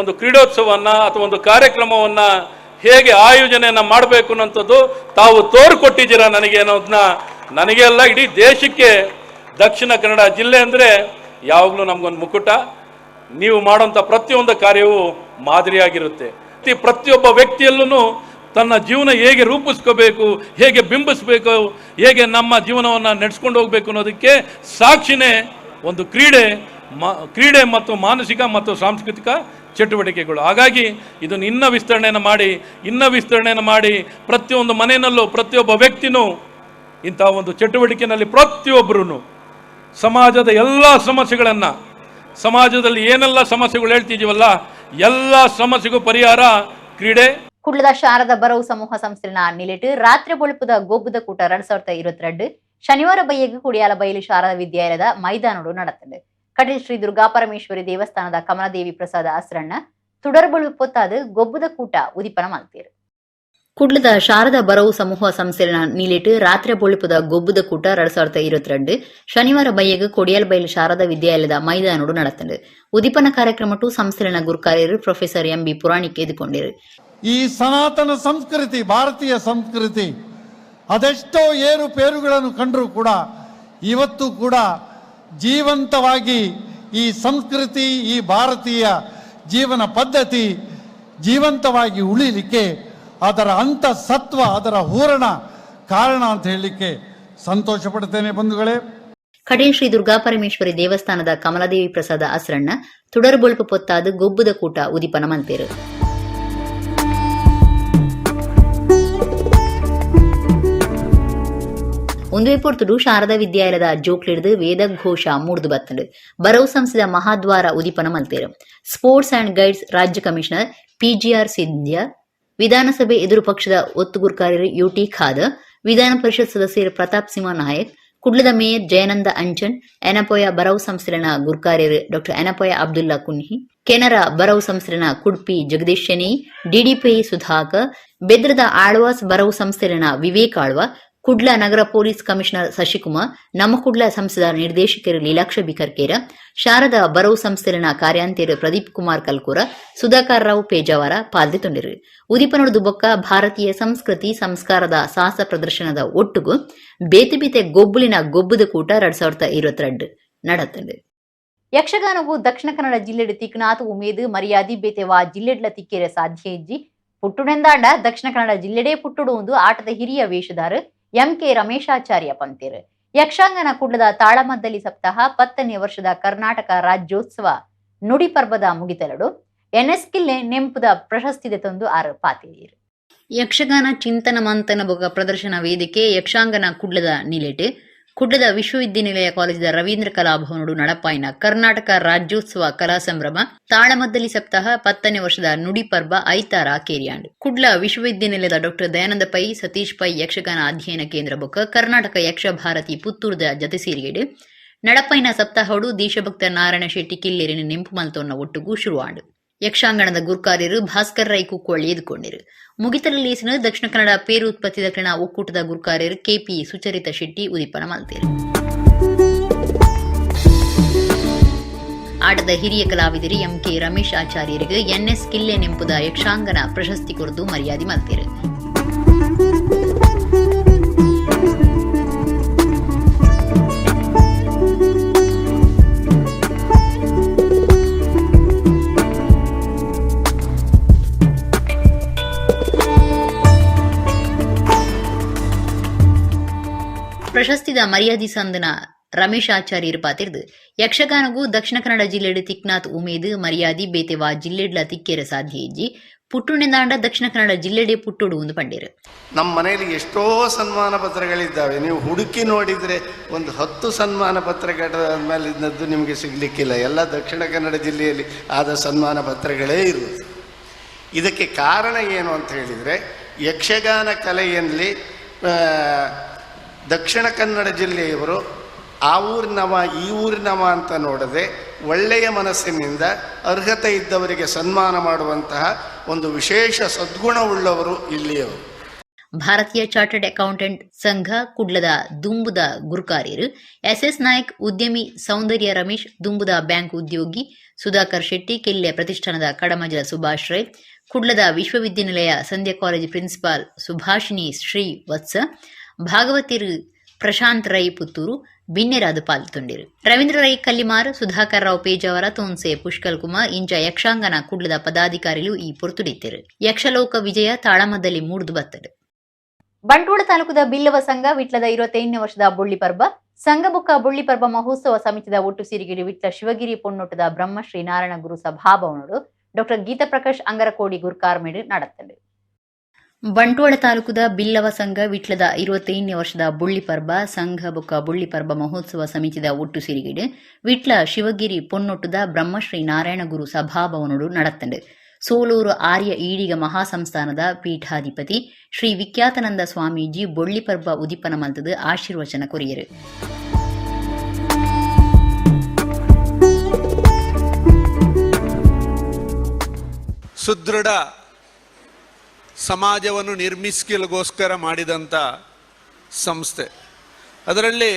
ಒಂದು ಕ್ರೀಡೋತ್ಸವವನ್ನು ಅಥವಾ ಒಂದು ಕಾರ್ಯಕ್ರಮವನ್ನು ಹೇಗೆ ಆಯೋಜನೆಯನ್ನು ಮಾಡಬೇಕು ಅನ್ನೋಂಥದ್ದು ತಾವು ತೋರಿಕೊಟ್ಟಿದ್ದೀರಾ ನನಗೆ ಅನ್ನೋದನ್ನ, ನನಗೆ ಅಲ್ಲ ಇಡೀ ದೇಶಕ್ಕೆ. ದಕ್ಷಿಣ ಕನ್ನಡ ಜಿಲ್ಲೆ ಅಂದರೆ ಯಾವಾಗಲೂ ನಮಗೊಂದು ಮುಕುಟ. ನೀವು ಮಾಡೋಂಥ ಪ್ರತಿಯೊಂದು ಕಾರ್ಯವೂ ಮಾದರಿಯಾಗಿರುತ್ತೆ. ಪ್ರತಿಯೊಬ್ಬ ವ್ಯಕ್ತಿಯಲ್ಲೂ ತನ್ನ ಜೀವನ ಹೇಗೆ ರೂಪಿಸ್ಕೋಬೇಕು, ಹೇಗೆ ಬಿಂಬಿಸ್ಬೇಕು, ಹೇಗೆ ನಮ್ಮ ಜೀವನವನ್ನು ನಡೆಸ್ಕೊಂಡು ಹೋಗಬೇಕು ಅನ್ನೋದಕ್ಕೆ ಸಾಕ್ಷಿನೇ ಒಂದು ಕ್ರೀಡೆ, ಕ್ರೀಡೆ ಮತ್ತು ಮಾನಸಿಕ ಮತ್ತು ಸಾಂಸ್ಕೃತಿಕ ಚಟುವಟಿಕೆಗಳು. ಹಾಗಾಗಿ ಇದನ್ನು ಇನ್ನೂ ವಿಸ್ತರಣೆಯನ್ನು ಮಾಡಿ ಪ್ರತಿಯೊಂದು ಮನೆಯಲ್ಲೂ ಪ್ರತಿಯೊಬ್ಬ ವ್ಯಕ್ತಿನೂ ಇಂಥ ಒಂದು ಚಟುವಟಿಕೆಯಲ್ಲಿ ಪ್ರತಿಯೊಬ್ಬರೂ ಸಮಾಜದ ಎಲ್ಲ ಸಮಸ್ಯೆಗಳನ್ನು, ಸಮಾಜದಲ್ಲಿ ಏನೆಲ್ಲ ಸಮಸ್ಯೆಗಳು ಹೇಳ್ತಿದ್ದೀವಲ್ಲ, ಎಲ್ಲ ಸಮಸ್ಯೆಗೂ ಪರಿಹಾರ ಕ್ರೀಡೆ. ಕುಡ್ಲದ ಶಾರದ ಬರವು ಸಮೂಹ ಸಂಸ್ಥೆನ ನಿಲೆಟ್ ರಾತ್ರಿ ಬೊಳುಪುದ ಗೊಬ್ಬುದ ಕೂಟ 2022 ಶನಿವಾರ ಬೈಯಗ್ ಕುಡಿಯಾಲ ಬಯಲು ಶಾರದಾ ವಿದ್ಯಾಲಯದ ಮೈದಾನಡು ನಡತ್ತಂಡು. ಕಟೀಲ್ ಶ್ರೀ ದುರ್ಗಾ ಪರಮೇಶ್ವರಿ ದೇವಸ್ಥಾನದ ಕಮಲದೇವಿ ಪ್ರಸಾದ ಆಸ್ರಣ್ಣ ತುಡರ್ಬೊಳು ಪೊತ್ತಾದು ಗೊಬ್ಬುದ ಕೂಟ ಉದಿಪನ ಮಲ್ತೇರು. ಕುಡ್ಲದ ಶಾರದಾ ಬರವು ಸಮೂಹ ಸಂಸ್ಥೆನ ನಿಲೆಟ್ ರಾತ್ರಿ ಬೊಳುಪುದ ಗೊಬ್ಬುದ ಕೂಟ 2022 ಶನಿವಾರ ಬೈಯಗ್ ಕೊಡಿಯಲ್ ಬೈಲು ಶಾರದಾ ವಿದ್ಯಾಲಯದ ಮೈದಾನಡು ನಡತ್ತಂಡು. ಉದಿಪನ ಕಾರ್ಯಕ್ರಮಟು ಸಂಸ್ಥೆನ ಗುರುಕಾರ್ಯರು ಪ್ರೊಫೆಸರ್ ಎಂಬಿ ಪುರಾಣಿಕ್ ಎದುಕೊಂಡಿರು. ಈ ಸನಾತನ ಸಂಸ್ಕೃತಿ, ಭಾರತೀಯ ಸಂಸ್ಕೃತಿ ಅದೆಷ್ಟೋ ಏರುಪೇರುಗಳನ್ನು ಕಂಡರೂ ಕೂಡ ಇವತ್ತು ಕೂಡ ಜೀವಂತವಾಗಿ ಈ ಸಂಸ್ಕೃತಿ, ಈ ಭಾರತೀಯ ಜೀವನ ಪದ್ಧತಿ ಜೀವಂತವಾಗಿ ಉಳಿಲಿಕ್ಕೆ ಅದರ ಅಂತಸತ್ವ, ಅದರ ಹೂರಣ ಕಾರಣ ಅಂತ ಹೇಳಲಿಕ್ಕೆ ಸಂತೋಷ ಪಡ್ತೇನೆ ಬಂಧುಗಳೇ. ಕಟೀಲ್ ಶ್ರೀ ದುರ್ಗಾ ಪರಮೇಶ್ವರಿ ದೇವಸ್ಥಾನದ ಕಮಲದೇವಿ ಪ್ರಸಾದ ಅಸ್ರಣ್ಣ ತುಡರ್ಬೊಳುಪು ಪೊತ್ತಾದು ಗೊಬ್ಬುದ ಕೂಟ ಉದಿಪನ ಮಲ್ತೇರು. ಒಂದುವೆ ಪೊರ್ತುಡು ಶಾರದಾ ವಿದ್ಯಾಲಯದ ಜೋಕ್ಲಿಡ್ದು ವೇದಘೋಷ ಮೂಡ್ದು ಬತ್ತಂಡು. ಬರವು ಸಂಸ್ಥೆದ ಮಹಾದ್ವಾರ ಉದಿಪನ ಮಲ್ತೇರು. Sports and guides ರಾಜ್ಯ ಕಮಿಷನರ್ ಪಿಜಿಆರ್ ಸಿಂಧ್ಯಾ, ವಿಧಾನಸಭೆ ಎದುರು ಪಕ್ಷದ ಒತ್ತುಗುರ್ಕಾರ್ಯರು ಯುಟಿ ಖಾದರ್, ವಿಧಾನ ಪರಿಷತ್ ಸದಸ್ಯರು ಪ್ರತಾಪ್ ಸಿಂಹ ನಾಯಕ್, ಕುಡ್ಲದ ಮೇಯರ್ ಜಯನಂದ ಅಂಚನ್, ಎನಪೋಯ ಬರವು ಸಂಸ್ಥೆನ ಗುರ್ಕಾರ್ಯರು ಡಾಕ್ಟರ್ ಎನಪೋಯ ಅಬ್ದುಲ್ಲಾ ಕುನ್ಹಿ, ಕೆನರಾ ಬರವು ಸಂಸ್ಥೆನ ಕುಡ್ಪಿ ಜಗದೀಶ್ ಶೆಣೈ, ಡಿಡಿಪಿ ಸುಧಾಕರ್, ಬೆದ್ರದ ಆಳ್ವಾಸ್ ಬರವು ಸಂಸ್ಥೆನ ವಿವೇಕ್ ಆಳ್ವ, Kudla ನಗರ ಪೊಲೀಸ್ ಕಮಿಷನರ್ ಶಶಿಕುಮಾರ್, ನಮ್ಮ ಕುಡ್ಲ ಸಂಸ್ಥೆದ ನಿರ್ದೇಶಕರು ಲೀಲಾಕ್ಷ ಬಿಕರ್ಕೇರ, ಶಾರದಾ ಬರವು ಸಂಸ್ಥೆಲಿನ ಕಾರ್ಯಾಂತೇರು ಪ್ರದೀಪ್ ಕುಮಾರ್ ಕಲ್ಕೂರ, ಸುಧಾಕರ್ ರಾವ್ ಪೇಜಾವರ ಪಾಲ್ದಿ ಉದಿಪನೊಡ್ದು ಬೊಕ್ಕ ಭಾರತೀಯ ಸಂಸ್ಕೃತಿ ಸಂಸ್ಕಾರದ ಸಾಹಸ ಪ್ರದರ್ಶನದ ಒಟ್ಟುಗು ಬೇತೆ ಬೇತೆ ಗೊಬ್ಬುಲಿನ ಗೊಬ್ಬುದ ಕೂಟ 2022 ನಡತಂಡು. ಯಕ್ಷಗಾನವು ದಕ್ಷಿಣ ಕನ್ನಡ ಜಿಲ್ಲೆಡ್ ತಿಕ್ನಾತ್ ಉಮೇದು ಮರ್ಯಾದಿ ಬೇತೆವಾ ಜಿಲ್ಲೆಡ್ಲ ತಿಕ್ಕೇರೆ ಸಾಧ್ಯ ಇಜ್ಜಿ ಪುಟ್ಟುನೆಂದಾಂಡ ದಕ್ಷಿಣ ಕನ್ನಡ ಜಿಲ್ಲೆಡೇ ಪುಟ್ಟುಡು ಒಂದು ಆಟದ ಹಿರಿಯ ವೇಷಧಾರ ಎಂ ಕೆ ರಮೇಶಾಚಾರ್ಯ ಪಂತೇರು. ಯಕ್ಷಾಂಗನ ಕುಡ್ಲದ ತಾಳಮದ್ದಲಿ ಸಪ್ತಾಹ 10ನೇ ವರ್ಷದ ಕರ್ನಾಟಕ ರಾಜ್ಯೋತ್ಸವ ನುಡಿ ಪರ್ಬದ ಮುಗಿತಲಡು ಎನ್ಎಸ್ ಕಿಲ್ಲೆ ನೆಂಪುದ ಪ್ರಶಸ್ತಿದೆ ತಂದು ಆರು ಪಾತೇರು. ಯಕ್ಷಗಾನ ಚಿಂತನ ಮಂಥನ ಬೊಕ ಪ್ರದರ್ಶನ ವೇದಿಕೆ ಯಕ್ಷಾಂಗನ ಕುಡ್ಲದ ನಿಲೆಟು ಕುಡ್ಲದ ವಿಶ್ವವಿದ್ಯಾನಿಲಯ ಕಾಲೇಜಿದ ರವೀಂದ್ರ ಕಲಾಭವನಡು ನಡಪಾಯಿನ ಕರ್ನಾಟಕ ರಾಜ್ಯೋತ್ಸವ ಕಲಾ ಸಂಭ್ರಮ ತಾಳಮದ್ದಲಿ ಸಪ್ತಾಹ 10ನೇ ವರ್ಷದ ನುಡಿ ಪರ್ಬ ಐತಾರ ಕೇರಿಯಾಂಡ್. ಕುಡ್ಲ ವಿಶ್ವವಿದ್ಯಾನಿಲಯದ ಡಾಕ್ಟರ್ ದಯಾನಂದ ಪೈ, ಸತೀಶ್ ಪೈ ಯಕ್ಷಗಾನ ಅಧ್ಯಯನ ಕೇಂದ್ರ ಬೊಕ್ಕ ಕರ್ನಾಟಕ ಯಕ್ಷ ಭಾರತಿ ಪುತ್ತೂರ್ದ ಜತೆ ಸೇರಿಗೆಡು ನಡಪಾಯಿನ ಸಪ್ತಾಹಡು ದೇಶಭಕ್ತ ನಾರಾಯಣ ಶೆಟ್ಟಿ ಕಿಲ್ಲೇರಿನ ನೆಂಪು ಮಲ್ತೊನ್ನ ಒಟ್ಟುಗೂ ಶುರುವಾಂಡು. ಯಕ್ಷಾಂಗಣದ ಗುರ್ಕಾರ್ಯರು ಭಾಸ್ಕರ್ ರೈ ಕುಕ್ಕೋಳಿ ಎದುಕೊಂಡಿರು. ಮುಗಿತಲಲ್ಲಿ ದಕ್ಷಿಣ ಕನ್ನಡ ಪೇರು ಉತ್ಪತ್ತಿ ದಕ್ಷಿಣ ಒಕ್ಕೂಟದ ಗುರ್ಕಾರ್ಯರು ಕೆಪಿ ಸುಚರಿತ ಶೆಟ್ಟಿ ಉದಿಪನ ಮಲ್ತೇರು. ಆಟದ ಹಿರಿಯ ಕಲಾವಿದರು ಎಂ ಕೆ ರಮೇಶ್ ಆಚಾರ್ಯರಿಗೆ ಎನ್ಎಸ್ ಕಿಲ್ಲೆ ನೆಂಪುದ ಯಕ್ಷಾಂಗಣ ಪ್ರಶಸ್ತಿ ಕೊರದು ಮರ್ಯಾದೆ ಮಲ್ತೇರು. ಪ್ರಶಸ್ತಿದ ಮರ್ಯಾದಿ ಸಂದನ ರಮೇಶ್ ಆಚಾರ್ಯರು ಪಾತಿರ್ದು ಯಕ್ಷಗಾನಗೂ ದಕ್ಷಿಣ ಕನ್ನಡ ಜಿಲ್ಲೆಡ್ ತಿಕ್ನಾಥ್ ಉಮೇದ್ ಮರ್ಯಾದಿ ಬೇತೆವಾ ಜಿಲ್ಲೆಡ್ಲ ತಿಕ್ಕೇರ ಸಾಧ್ಯ ಇಜ್ಜಿ ಪುಟ್ಟುನೆಂದಾಂಡ ದಕ್ಷಿಣ ಕನ್ನಡ ಜಿಲ್ಲೆಡೆ ಪುಟ್ಟುಡು ಒಂದು ಪಂಡೇರು. ನಮ್ಮ ಮನೆಯಲ್ಲಿ ಎಷ್ಟೋ ಸನ್ಮಾನ ಪತ್ರಗಳಿದ್ದಾವೆ, ನೀವು ಹುಡುಕಿ ನೋಡಿದರೆ ಒಂದು 10 ಸನ್ಮಾನ ಪತ್ರಗಳ ಮೇಲೆ ಇದ್ದದ್ದು ನಿಮಗೆ ಸಿಗಲಿಕ್ಕಿಲ್ಲ. ಎಲ್ಲ ದಕ್ಷಿಣ ಕನ್ನಡ ಜಿಲ್ಲೆಯಲ್ಲಿ ಆದ ಸನ್ಮಾನ ಪತ್ರಗಳೇ ಇರುವುದು. ಇದಕ್ಕೆ ಕಾರಣ ಏನು ಅಂತ ಹೇಳಿದರೆ, ಯಕ್ಷಗಾನ ಕಲೆಯಲ್ಲಿ ದಕ್ಷಿಣ ಕನ್ನಡ ಜಿಲ್ಲೆಯವರು ಆ ಊರಿನವ ಈ ಊರಿನವ ಅಂತ ನೋಡದೆ ಒಳ್ಳೆಯ ಮನಸ್ಸಿನಿಂದ ಅರ್ಹತೆ ಇದ್ದವರಿಗೆ ಸನ್ಮಾನ ಮಾಡುವಂತಹ ಒಂದು ವಿಶೇಷ ಸದ್ಗುಣವುಳ್ಳವರು ಇಲ್ಲಿಯವರು. ಭಾರತೀಯ ಚಾರ್ಟರ್ಡ್ ಅಕೌಂಟೆಂಟ್ ಸಂಘ ಕುಡ್ಲದ ದುಂಬುದ ಗುರುಕಾರ್ಯರು ಎಸ್ ಎಸ್ ನಾಯಕ್, ಉದ್ಯಮಿ ಸೌಂದರ್ಯ ರಮೇಶ್, ದುಂಬುದ ಬ್ಯಾಂಕ್ ಉದ್ಯೋಗಿ ಸುಧಾಕರ್ ಶೆಟ್ಟಿ, ಕೆಲ್ಲೆ ಪ್ರತಿಷ್ಠಾನದ ಕಡಮಜಲ ಸುಭಾಷ್ ರೈ, ಕುಡ್ಲದ ವಿಶ್ವವಿದ್ಯಾನಿಲಯ ಸಂಧ್ಯಾ ಕಾಲೇಜು ಪ್ರಿನ್ಸಿಪಾಲ್ ಸುಭಾಷಿಣಿ ಶ್ರೀ ವತ್ಸ, ಭಾಗವತಿರು ಪ್ರಶಾಂತ್ ರೈ ಪುತ್ತೂರು ಬಿನ್ನೆರಾದ ಪಾಲ್ತೊಂಡಿರು. ರವೀಂದ್ರ ರೈ ಕಲ್ಲಿಮಾರ್, ಸುಧಾಕರ್ ರಾವ್ ಪೇಜಾವರ, ತೋನ್ಸೆ ಪುಷ್ಕಲ್ ಕುಮಾರ್ ಇಂಚ ಯಕ್ಷಾಂಗನ ಕುಡ್ಲದ ಪದಾಧಿಕಾರಿಗಳು ಈ ಪೊರ್ತುಡಿತ್ತರು. ಯಕ್ಷಲೋಕ ವಿಜಯ ತಾಳಮದಲ್ಲಿ ಮೂಡ್ದು ಬತ್ತಡು. ಬಂಟ್ವಾಳ ತಾಲೂಕದ ಬಿಲ್ಲವ ಸಂಘ ವಿಟ್ಲದ 25ನೇ ವರ್ಷದ ಬೊಳ್ಳಿ ಪರ್ಬ ಸಂಘಬುಕ್ಕ ಬೊಳ್ಳಿ ಪರ್ಬ ಮಹೋತ್ಸವ ಸಮಿತಿದ ಒಟ್ಟು ಸಿರಿಗಿರಿ ವಿಟ್ಲ ಶಿವಗಿರಿ ಪೊನ್ನೊಟ್ಟದ ಬ್ರಹ್ಮಶ್ರೀ ನಾರಾಯಣ ಗುರು ಸಭಾಭವನಡು ಡಾಕ್ಟರ್ ಗೀತಾ ಪ್ರಕಾಶ್ ಅಂಗರಕೋಡಿ ಗುರ್ಕಾರ್ಮೇಡು ನಡತ್ತಂಡು. ಬಂಟ್ವಾಳ ತಾಲೂಕದ ಬಿಲ್ಲವ ಸಂಘ ವಿಟ್ಲದ 25ನೇ ವರ್ಷದ ಬೊಳ್ಳಿ ಪರ್ಬ ಸಂಘ ಬೊಕ್ಕ ಬೊಳ್ಳಿ ಪರ್ಬ ಮಹೋತ್ಸವ ಸಮಿತಿದ ಒಟ್ಟು ಸಿರಿಗಿಡು ವಿಟ್ಲ ಶಿವಗಿರಿ ಪೊನ್ನೊಟ್ಟದ ಬ್ರಹ್ಮಶ್ರೀ ನಾರಾಯಣ ಗುರು ಸಭಾಭವನಡು ನಡತ್ತಂಡು. ಸೋಲೂರು ಆರ್ಯ ಈಡಿಗ ಮಹಾಸಂಸ್ಥಾನದ ಪೀಠಾಧಿಪತಿ ಶ್ರೀ ವಿಖ್ಯಾತನಂದ ಸ್ವಾಮೀಜಿ ಬೊಳ್ಳಿ ಪರ್ಬ ಉದಿಪನ ಮಲ್ತದು ಆಶೀರ್ವಚನ ಕೊರಿಯರು. ಸುದೃಢ ಸಮಾಜವನ್ನು ನಿರ್ಮಿಸಲಿಗೋಸ್ಕರ ಮಾಡಿದಂಥ ಸಂಸ್ಥೆ. ಅದರಲ್ಲಿ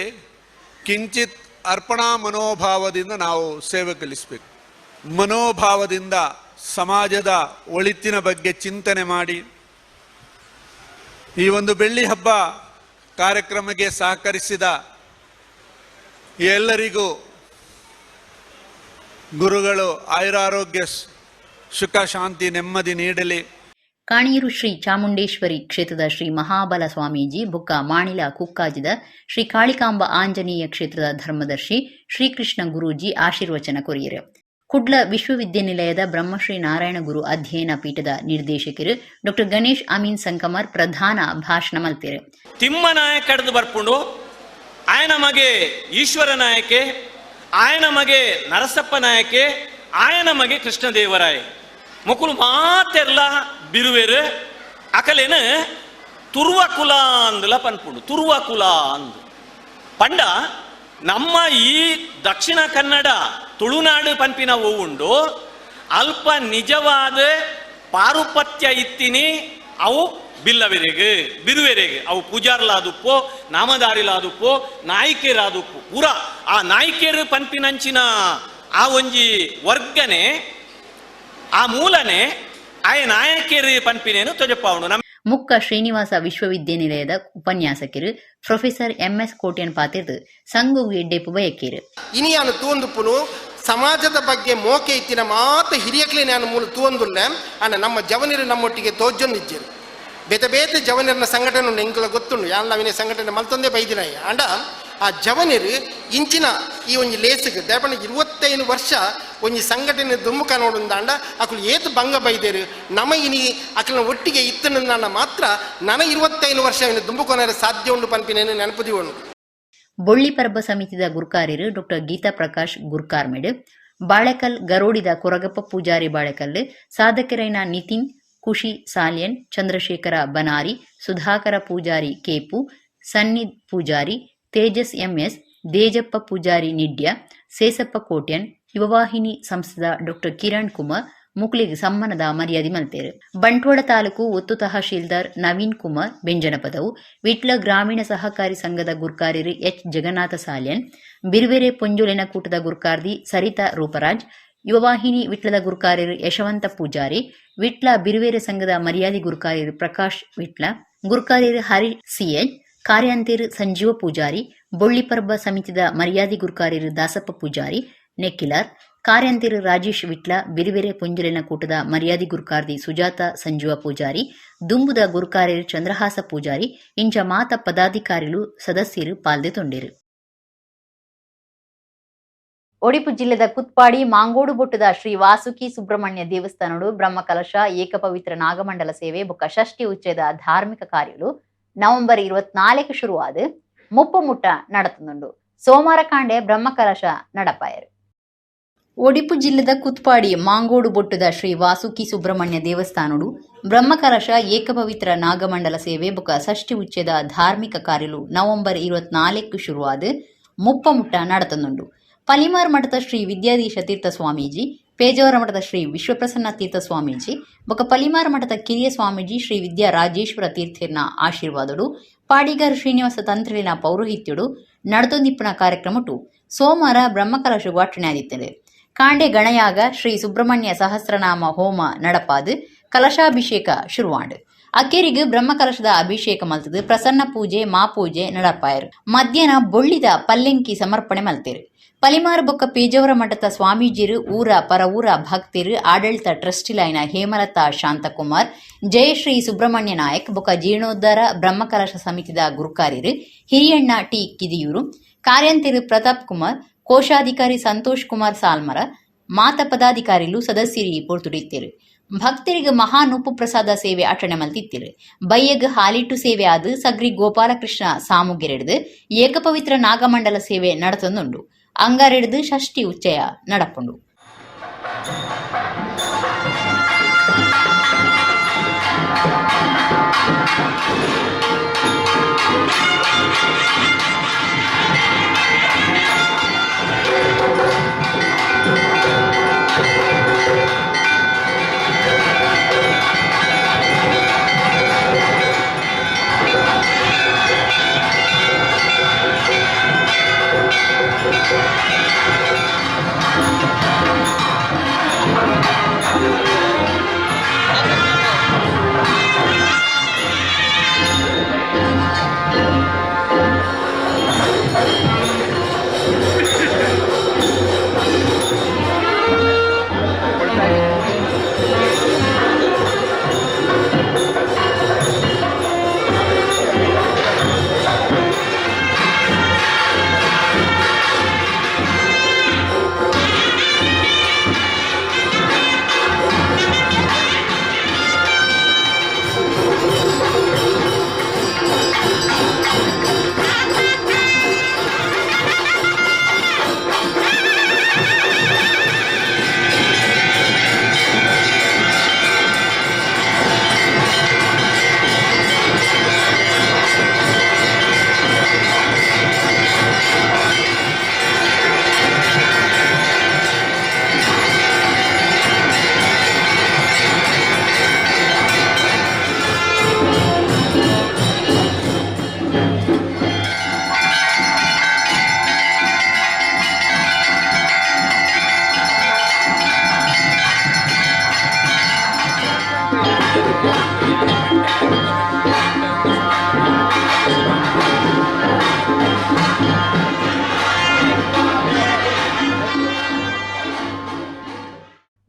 ಕಿಂಚಿತ್ ಅರ್ಪಣಾ ಮನೋಭಾವದಿಂದ ನಾವು ಸೇವೆ ಕಲಿಸಬೇಕು. ಮನೋಭಾವದಿಂದ ಸಮಾಜದ ಒಳಿತಿನ ಬಗ್ಗೆ ಚಿಂತನೆ ಮಾಡಿ ಈ ಒಂದು ಬೆಳ್ಳಿ ಹಬ್ಬ ಕಾರ್ಯಕ್ರಮಕ್ಕೆ ಸಹಕರಿಸಿದ ಎಲ್ಲರಿಗೂ ಗುರುಗಳು ಆಯುರಾರೋಗ್ಯ ಸುಖ ಶಾಂತಿ ನೆಮ್ಮದಿ ನೀಡಲಿ. ಕಾಣಿಯೂರು ಶ್ರೀ ಚಾಮುಂಡೇಶ್ವರಿ ಕ್ಷೇತ್ರದ ಶ್ರೀ ಮಹಾಬಲ ಸ್ವಾಮೀಜಿ, ಬುಕ್ಕ ಮಾಣಿಲ ಕುಕ್ಕಾಜಿದ ಶ್ರೀ ಕಾಳಿಕಾಂಬ ಆಂಜನೇಯ ಕ್ಷೇತ್ರದ ಧರ್ಮದರ್ಶಿ ಶ್ರೀಕೃಷ್ಣ ಗುರೂಜಿ ಆಶೀರ್ವಚನ ಕೊರಿಯರು. ಕುಡ್ಲ ವಿಶ್ವವಿದ್ಯಾನಿಲಯದ ಬ್ರಹ್ಮಶ್ರೀ ನಾರಾಯಣ ಗುರು ಅಧ್ಯಯನ ಪೀಠದ ನಿರ್ದೇಶಕರು ಡಾಕ್ಟರ್ ಗಣೇಶ್ ಅಮೀನ್ ಸಂಕಮರ್ ಪ್ರಧಾನ ಭಾಷಣ ಮಲ್ತೇರು. ತಿಮ್ಮನಾಯಕಡ್ದು ಬರ್ಪುಂಡು, ಆಯನ ಮಗೆ ಈಶ್ವರ ನಾಯಕೆ, ಆಯನ ಮಗೆ ನರಸಪ್ಪ ನಾಯಕೆ, ಆಯನ ಮಗೆ ಕೃಷ್ಣದೇವರಾಯ. ಮುಕುಲು ಮಾತೆಲ್ಲ ಬಿರುವೆರು ಅಕಲೇನು ತುರ್ವಕುಲ ಅಂದಲ ಪನ್ಪುಂಡು. ತುರ್ವಕುಲ ಅಂದು ಪಂಡ ನಮ್ಮ ಈ ದಕ್ಷಿಣ ಕನ್ನಡ ತುಳುನಾಡು ಪನ್ಪಿನ ಉಂಡು ಅಲ್ಪ ನಿಜವಾದ ಪಾರುಪತ್ಯ ಇತ್ತಿನಿ ಅವು ಬಿಲ್ಲವೆರೆಗ್ ಬಿರುವೆರೆಗ್ ಅವು ಪೂಜಾರ್ಲಾದುಪ್ಪೋ ನಾಮದಾರಿಲಾದುಪ್ಪೋ ನಾಯಕಿಯರಾದುಪ್ಪು ಪೂರ ಆ ನಾಯಕಿಯರು ಪನ್ಪಿನಂಚಿನ ಆ ಒಂಜಿ ವರ್ಗನೆ ಆ ಮೂಲನೆ ಆಯ ನಾಯಕಿಯರು ಪನ್ಪಿನೇನು ತೊಜಪ್ಪಾವಣು ನಮ್ಮ. ಮುಕ್ಕ ಶ್ರೀನಿವಾಸ ವಿಶ್ವವಿದ್ಯಾನಿಲಯದ ಉಪನ್ಯಾಸಕರು ಪ್ರೊಫೆಸರ್ ಎಂಎಸ್ ಕೋಟ್ಯನ್ ಪಾತಿರ್ದು ಸಂಘವು ಎಡ್ಡೆಪು ಬಯಕೇರು. ಇನಿಯಾನು ತೂಂದುಪ್ಪುನು ಸಮಾಜದ ಬಗ್ಗೆ ಮೋಕೆ ಇತ್ತಿನ ಮಾತ ಹಿರಿಯಕ್ಲೆ ನಾನು ಮೂಲ ತೂಂದುಲ್ಲ ಅಣ್ಣ ನಮ್ಮ ಜವನಿರು ನಮ್ಮೊಟ್ಟಿಗೆ ತೋಜೊಂದಿಜ್ಜರು ಬೇತೆ ಬೇತೆ ಜವನಿರನ ಸಂಘಟನೆ ಉಂಡು ಎಂಕುಲ ಗೊತ್ತುಂಡು ಯಾನ್ ನವಿನ ಸಂಘಟನೆ ಮಲ್ತೊಂದೇ ಬೈದಿನ ಅಂಡ ಆ ಜವನಿರು ಇಂಚಿನ ಈ ಒಂಜಿ ಲೇಸಿಗೆ ದೇಪಣ್ಣ 25 ವರ್ಷ ಒಂಜಿ ಸಂಘಟನೆ ದುಮ್ಮುಕ ನೋಡುಂದಾಂಡ ಅಕುಲು ಏತು ಭಂಗ ಬೈದೇರು ನಮ ಇನಿ ಅಕಲಿನ ಒಟ್ಟಿಗೆ ಇತ್ತನ ಮಾತ್ರ ನನ 25 ವರ್ಷ ಇನ್ನು ದುಂಬುಕೊನರೆ ಸಾಧ್ಯ ಉಂಡು ಪನ್ಪಿನೇನು ನೆನಪುದಿವನು. ಬೊಳ್ಳಿ ಪರ್ಬ ಸಮಿತಿದ ಗುರ್ಕಾರ್ಯರು ಡಾಕ್ಟರ್ ಗೀತಾ ಪ್ರಕಾಶ್ ಗುರ್ಕಾರ್ಮೆಡ್, ಬಾಳೆಕಲ್ ಗರೋಡಿದ ಕೊರಗಪ್ಪ ಪೂಜಾರಿ ಬಾಳೆಕಲ್, ಸಾಧಕರೈನ ನಿತಿನ್ ಖುಷಿ ಸಾಲಿಯನ್, ಚಂದ್ರಶೇಖರ ಬನಾರಿ, ಸುಧಾಕರ ಪೂಜಾರಿ ಕೇಪು, ಸನ್ನಿ ಪೂಜಾರಿ, ತೇಜಸ್ ಎಂಎಸ್, ದೇಜಪ್ಪ ಪೂಜಾರಿ ನಿಡ್ಯ, ಸೇಸಪ್ಪ ಕೋಟ್ಯನ್, ಯುವವಾಹಿನಿ ಸಂಸ್ಥೆದ ಡಾಕ್ಟರ್ ಕಿರಣ್ ಕುಮಾರ್ ಮುಕ್ಲಿಗ್ ಸಮ್ಮಾನದ ಮರ್ಯಾದೆ ಮಲ್ತೇರು. ಬಂಟ್ವಾಳ ತಾಲೂಕು ಒತ್ತು ತಹಶೀಲ್ದಾರ್ ನವೀನ್ ಕುಮಾರ್ ಬೆಂಜನಪದವು, ವಿಟ್ಲ ಗ್ರಾಮೀಣ ಸಹಕಾರಿ ಸಂಘದ ಗುರ್ಕಾರ್ಯರು ಎಚ್ ಜಗನ್ನಾಥ ಸಾಲ್ಯನ್, ಬಿರುವೆರೆ ಪೊಂಜೋಲಿನ ಕೂಟದ ಗುರ್ಕಾರ್ದಿ ಸರಿತಾ ರೂಪರಾಜ್, ಯುವವಾಹಿನಿ ವಿಟ್ಲದ ಗುರ್ಕಾರ್ಯರು ಯಶವಂತ ಪೂಜಾರಿ, ವಿಟ್ಲ ಬಿರುವೆರೆ ಸಂಘದ ಮರ್ಯಾದೆ ಗುರ್ಕಾರ್ಯರು ಪ್ರಕಾಶ್ ವಿಟ್ಲ, ಗುರ್ಕಾರ್ಯರು ಹರಿ ಸಿಎಚ್, ಕಾರ್ಯಾಂತೇರು ಸಂಜೀವ ಪೂಜಾರಿ, ಬೊಳ್ಳಿಪರ್ಬ ಸಮಿತಿದ ಮರ್ಯಾದೆ ಗುರ್ಕಾರ್ಯರು ದಾಸಪ್ಪ ಪೂಜಾರಿ ನೆಕ್ಕಿಲಾರ್, ಕಾರ್ಯಾಂತೇರು ರಾಜೇಶ್ ವಿಟ್ಲ, ಬಿರುವೆರೆ ಪುಂಜಲಿನ ಕೂಟದ ಮರ್ಯಾದೆ ಗುರ್ಕಾರ್ದಿ ಸುಜಾತ ಸಂಜೀವ ಪೂಜಾರಿ, ದುಂಬುದ ಗುರ್ಕಾರ್ಯರು ಚಂದ್ರಹಾಸ ಪೂಜಾರಿ ಇಂಚ ಮಾತ ಪದಾಧಿಕಾರಿಲು ಸದಸ್ಯರು ಪಾಲ್ದೆ ತೊಂಡೇರು. ಒಡಿಪು ಜಿಲ್ಲೆದ ಕುತ್ಪಾಡಿ ಮಾಂಗೋಡು ಬೊಟ್ಟದ ಶ್ರೀ ವಾಸುಕಿ ಸುಬ್ರಹ್ಮಣ್ಯ ದೇವಸ್ಥಾನಡು ಬ್ರಹ್ಮಕಲಶ ಏಕಪವಿತ್ರ ನಾಗಮಂಡಲ ಸೇವೆ ಬೊಕ್ಕ ಷಷ್ಠಿ ಉಚ್ಚಯದ ಧಾರ್ಮಿಕ ಕಾರ್ಯಗಳು ನವೆಂಬರ್ 24 ಶುರುವಾದ ಮುಪ್ಪುಮುಟ್ಟ ನಡತುಂಡು. ಸೋಮವಾರ ಕಾಂಡೆ ಬ್ರಹ್ಮಕಲಶ ನಡಪಾಯರು. ಒಡಿಪು ಜಿಲ್ಲೆದ ಕುತ್ಪಾಡಿ ಮಾಂಗೋಡು ಬೊಟ್ಟದ ಶ್ರೀ ವಾಸುಕಿ ಸುಬ್ರಹ್ಮಣ್ಯ ದೇವಸ್ಥಾನಡು ಬ್ರಹ್ಮಕಲಶ ಏಕಪವಿತ್ರ ನಾಗಮಂಡಲ ಸೇವೆ ಬೊಕ್ಕ ಷಷ್ಠಿ ಉಚ್ಚಯದ ಧಾರ್ಮಿಕ ಕಾರ್ಯಗಳು ನವೆಂಬರ್ 24 ಶುರುವಾದ ಮುಪ್ಪಮುಟ್ಟ ನಡತುಂಡು. ಪಲಿಮಾರ್ ಮಠದ ಶ್ರೀ ವಿದ್ಯಾಧೀಶ ತೀರ್ಥ ಸ್ವಾಮೀಜಿ, ಪೇಜಾವರ ಮಠದ ಶ್ರೀ ವಿಶ್ವಪ್ರಸನ್ನ ತೀರ್ಥ ಸ್ವಾಮೀಜಿ ಬೊಕ್ಕ ಪಲಿಮಾರ್ ಮಠದ ಕಿರಿಯ ಸ್ವಾಮೀಜಿ ಶ್ರೀ ವಿದ್ಯಾ ರಾಜೇಶ್ವರ ತೀರ್ಥಿರ್ನ ಆಶೀರ್ವಾದಡು, ಪಾಡಿಗಾರ್ ಶ್ರೀನಿವಾಸ ತಂತ್ರಿನ ಪೌರೋಹಿತ್ಯಡು ನಡತೊಂದಿಪ್ಪುನ ಕಾರ್ಯಕ್ರಮಟು ಸೋಮವಾರ ಬ್ರಹ್ಮಕಲಶ ವಾಟಣೆಯಾದಿತ್ತದೆ. ಕಾಂಡೆ ಗಣಯಾಗ ಶ್ರೀ ಸುಬ್ರಹ್ಮಣ್ಯ ಸಹಸ್ರನಾಮ ಹೋಮ ನಡಪಾದು ಕಲಶಾಭಿಷೇಕ ಶುರುವಾಂಡು. ಅಕ್ಕೇರಿಗೆ ಬ್ರಹ್ಮಕಲಶದ ಅಭಿಷೇಕ ಮಲ್ತದು ಪ್ರಸನ್ನ ಪೂಜೆ ಮಾಪೂಜೆ ನಡಪಾಯರು. ಮಧ್ಯಾಹ್ನ ಬೊಳ್ಳಿದ ಪಲ್ಲೆಂಕಿ ಸಮರ್ಪಣೆ ಮಲ್ತೇರು. ಪಲಿಮಾರು ಬೊಕ್ಕ ಪೇಜಾವರ ಮಠದ ಸ್ವಾಮೀಜಿರು ಊರ ಪರ ಊರ ಭಕ್ತಿರು ಆಡಳಿತ ಟ್ರಸ್ಟಿಲೈನ ಹೇಮಲತಾ ಶಾಂತಕುಮಾರ್, ಜಯಶ್ರೀ ಸುಬ್ರಹ್ಮಣ್ಯ ನಾಯಕ್ ಬೊಕ್ಕ ಜೀರ್ಣೋದ್ಧಾರ ಬ್ರಹ್ಮಕಲಶ ಸಮಿತಿದ ಗುರುಕಾರ್ಯರು ಹಿರಿಯಣ್ಣ ಟಿ ಕಿದಿಯೂರು, ಕಾರ್ಯಂತಿರು ಪ್ರತಾಪ್ ಕುಮಾರ್, ಕೋಶಾಧಿಕಾರಿ ಸಂತೋಷ್ ಕುಮಾರ್ ಸಾಲ್ಮರ, ಮಾತ ಪದಾಧಿಕಾರಿಲು ಸದಸ್ಯರಿ ಪೊರ್ತುಡಿತ್ತಿರು. ಭಕ್ತರಿಗೆ ಮಹಾನುಪ್ಪು ಪ್ರಸಾದ ಸೇವೆ ಅಟಣೆ ಮಲ್ತಿತ್ತಿರು. ಬಯ್ಯಗ್ ಹಾಲಿಟ್ಟು ಸೇವೆ ಆದ ಸಗ್ರಿ ಗೋಪಾಲಕೃಷ್ಣ ಸಾಮುಗಿರೆಡ್ದು ಏಕಪವಿತ್ರ ನಾಗಮಂಡಲ ಸೇವೆ ನಡತೊಂದುಂಡು. ಅಂಗಾರೆಡ್ದು ಷಷ್ಠಿ ಉಚ್ಚಯ ನಡಪುಂಡು.